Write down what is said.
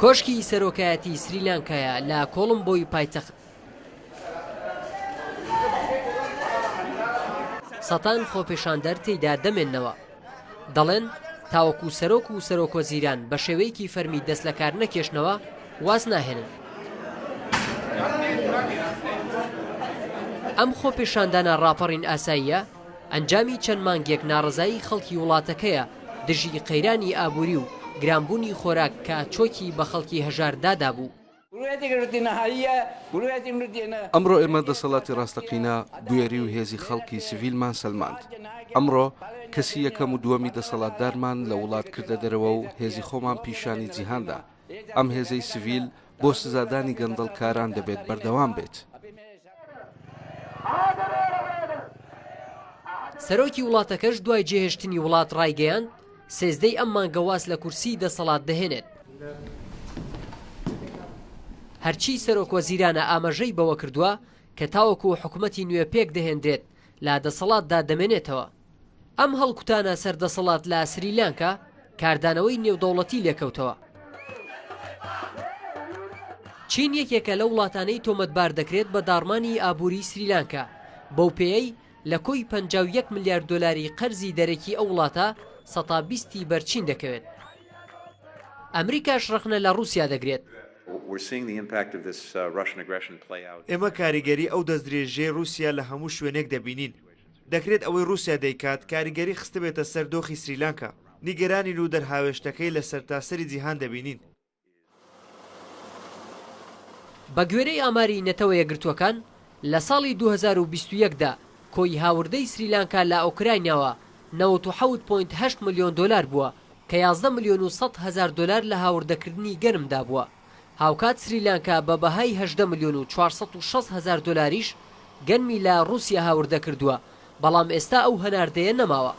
کۆشکی سەرۆکایەتی سریلانکایە لە کۆڵمبۆی پایتەخت. سەتان خۆپێشاندەر تێیدا دەمێننەوە. دەڵێن، تاوەکو سەرۆک و سەرۆکوەزیران بە شێوەیەکی فەرمی دەست لەکار نەکێشنەوە، واز ناهێنن. ئەم خۆپێشاندانە ڕاپەڕین ئاساییە، ئەنجامی چەند مانگێک ناڕەزایی خەڵکی وڵاتەکەیە دژی قەیرانی ئابووری و گرانبوونی خۆراک کە چۆکی بە خەڵکی هەژار دادابوو. ئەمڕۆ ئێمە دەسەڵاتی ڕاستەقینە، بوێری و هێزی خەڵکی سڤیلمان سەلماند. ئەمڕۆ کەسی یەکەم و دووەمی دەسەڵاتدارمان لە وڵات کردە دەرەوە و هێزی خۆمان پیشانی جیهان دا. ئەم هێزەی سڤیل بۆ سزادانی گەندەڵکاران دەبێت بەردەوام بێت. سەرۆکی وڵاتەکەش دوای جێهێشتنی وڵات ڕایگەیاند، سێزدەی ئەم مانگە واز لە کورسیی دەسەڵات دەهێنێت. هەرچی سەرۆکوەزیرانە ئاماژەی بەوە کردووە کە تاوەکو حکومەتی نوێ پێکدەهێنرێت لە دەسەڵاتدا دەمێنێتەوە. ئەم هەڵکوتانە سەر دەسەڵات لە سریلانکا کاردانەوەی نێودەوڵەتی لێکەوتەوە. چین یەکێکە لەو وڵاتانەی تۆمەتبار دەکرێت بە داڕمانی ئابووری سریلانکا، بەو پێیەی لە کۆی 51 ملیار دۆلاری قەرزی دەرەکی ئەو وڵاتە سەتا بیستی بەر چین دەکەوێت. ئەمریکاش ڕەخنە لە ڕووسیا دەگرێت. ئێمە کاریگەری ئەو دەستدرێژییەی ڕووسیا لە هەموو شوێنێک دەبینین. دەکرێت ئەوەی ڕووسیا دەیکات کاریگەری خستبێتە سەر دۆخی سریلانکا. نیگەرانین و دەرهاوێشتەکەی لە سەرتاسەری جیهان دەبینین. بەگوێرەی ئاماری نەتەوە یەکگرتووەکان، لە ساڵی 2021 دا کۆی هاوردەی سریلانکا لە ئۆکرایناوە 97 پۆینت هەشت ملیۆن دۆلار بووە کە 11 ملیۆن و 100 هەزار دۆلار لە هاوردەکردنی گەنمدا بووە. هاوکات سریلانکا بە بەهای 18 ملیۆن و 460 هەزار دۆلاریش گەنمی لە ڕووسیا هاوردە کردووە، بەڵام ئێستا ئەو هەناردەیە نەماوە.